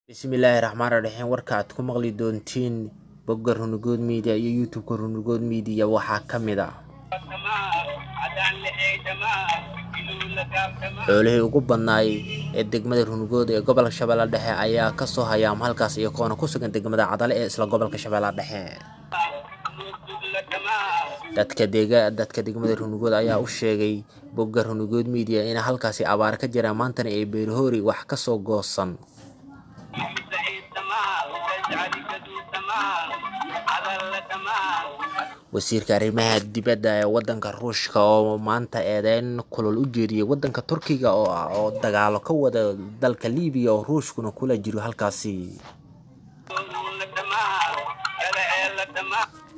Bismillaahi Raxmaani Raxiim. Warka aad ku maqli doontiin bogga Runugood Media iyo YouTube-ka Runugood Media waxaa ka mid ah xoolihii ugu badnaay ee degmada Runugood ee gobolka Shabeellaha Dhexe ayaa kasoo hayaam halkaas, iyagoona ku sugan degmada Cadale ee isla gobolka Shabeellaha Dhexe. Dadka degmada Runugood ayaa u sheegay bogga Runugood Media in halkaasi abaar ka jiraan, maantana ay beerahoori wax kasoo goosan. Wasiirka arrimaha dibadda ee wadanka Ruushka oo maanta eedeyn kulul u jeediyay wadanka Turkiga oo dagaalo ka wada dalka Liibiya oo Ruushkuna kula jiro halkaasi.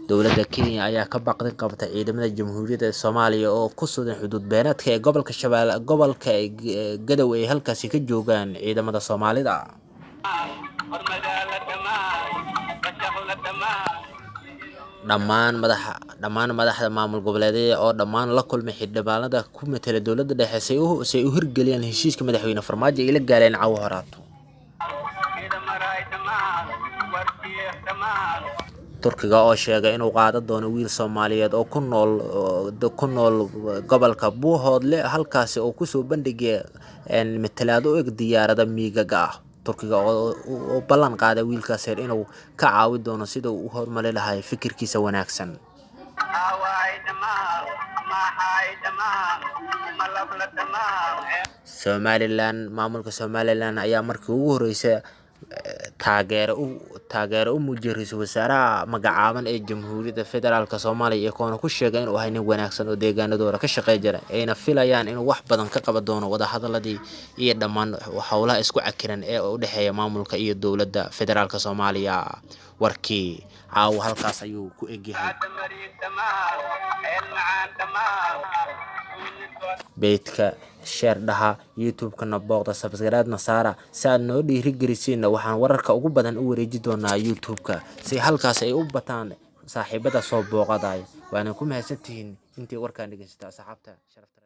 Dowladda Kenya ayaa ka baqdin qabta ciidamada Jamhuuriyadda Soomaaliya oo ku sugan xuduud beenaadka ee gobolka Shabeelle, gobolka Gadow ay halkaasi ka joogaan ciidamada Soomaalida. Dhammaan madaxda maamul goboleedyada oo dhammaan la kulmay xildhibaanada ku metela dowladda dhexe si ay u hirgeliyaan heshiiska madaxweyne Farmaajo ay la gaaleen caawa horaato. Turkiga oo sheegay inuu qaadan doono wiil Soomaaliyeed oo ku nool gobolka Buuhoodle, halkaasi oo kusoo bandhigay matalaad u eg diyaarada miigaga ah. Turkiga oo ballan qaaday wiilkaas yar inuu ka caawi doono sida uu u horumari lahaa fikirkiisa wanaagsan. Somaliland, maamulka Somaliland ayaa markii ugu horeysay taageero u muujiyay ra'iisul wasaaraha magacaaban ee Jamhuuriyadda Federaalka Soomaaliya, iyagoona ku sheegay inuu ahay nin wanaagsan oo deegaanadooda ka shaqeyn jira, ayna filayaan inuu wax badan ka qaban doono wadahadaladii iyo dhammaan howlaha isku cakiran ee u dhexeeya maamulka iyo dowladda Federaalka Soomaaliya. Warkii caawa halkaas ayuu ku egyahay. Beydka sheer dhaha, YouTube-kana booqda, subscribe-na saara si aad noo dhiirigelisiinna. Waxaan wararka ugu badan u wareeji doonaa YouTube-ka si halkaas ay u bataan saaxiibada soo booqadaya. Waana ku mahadsantihiin intii warkaan dhegeysata, asxaabta sharafta.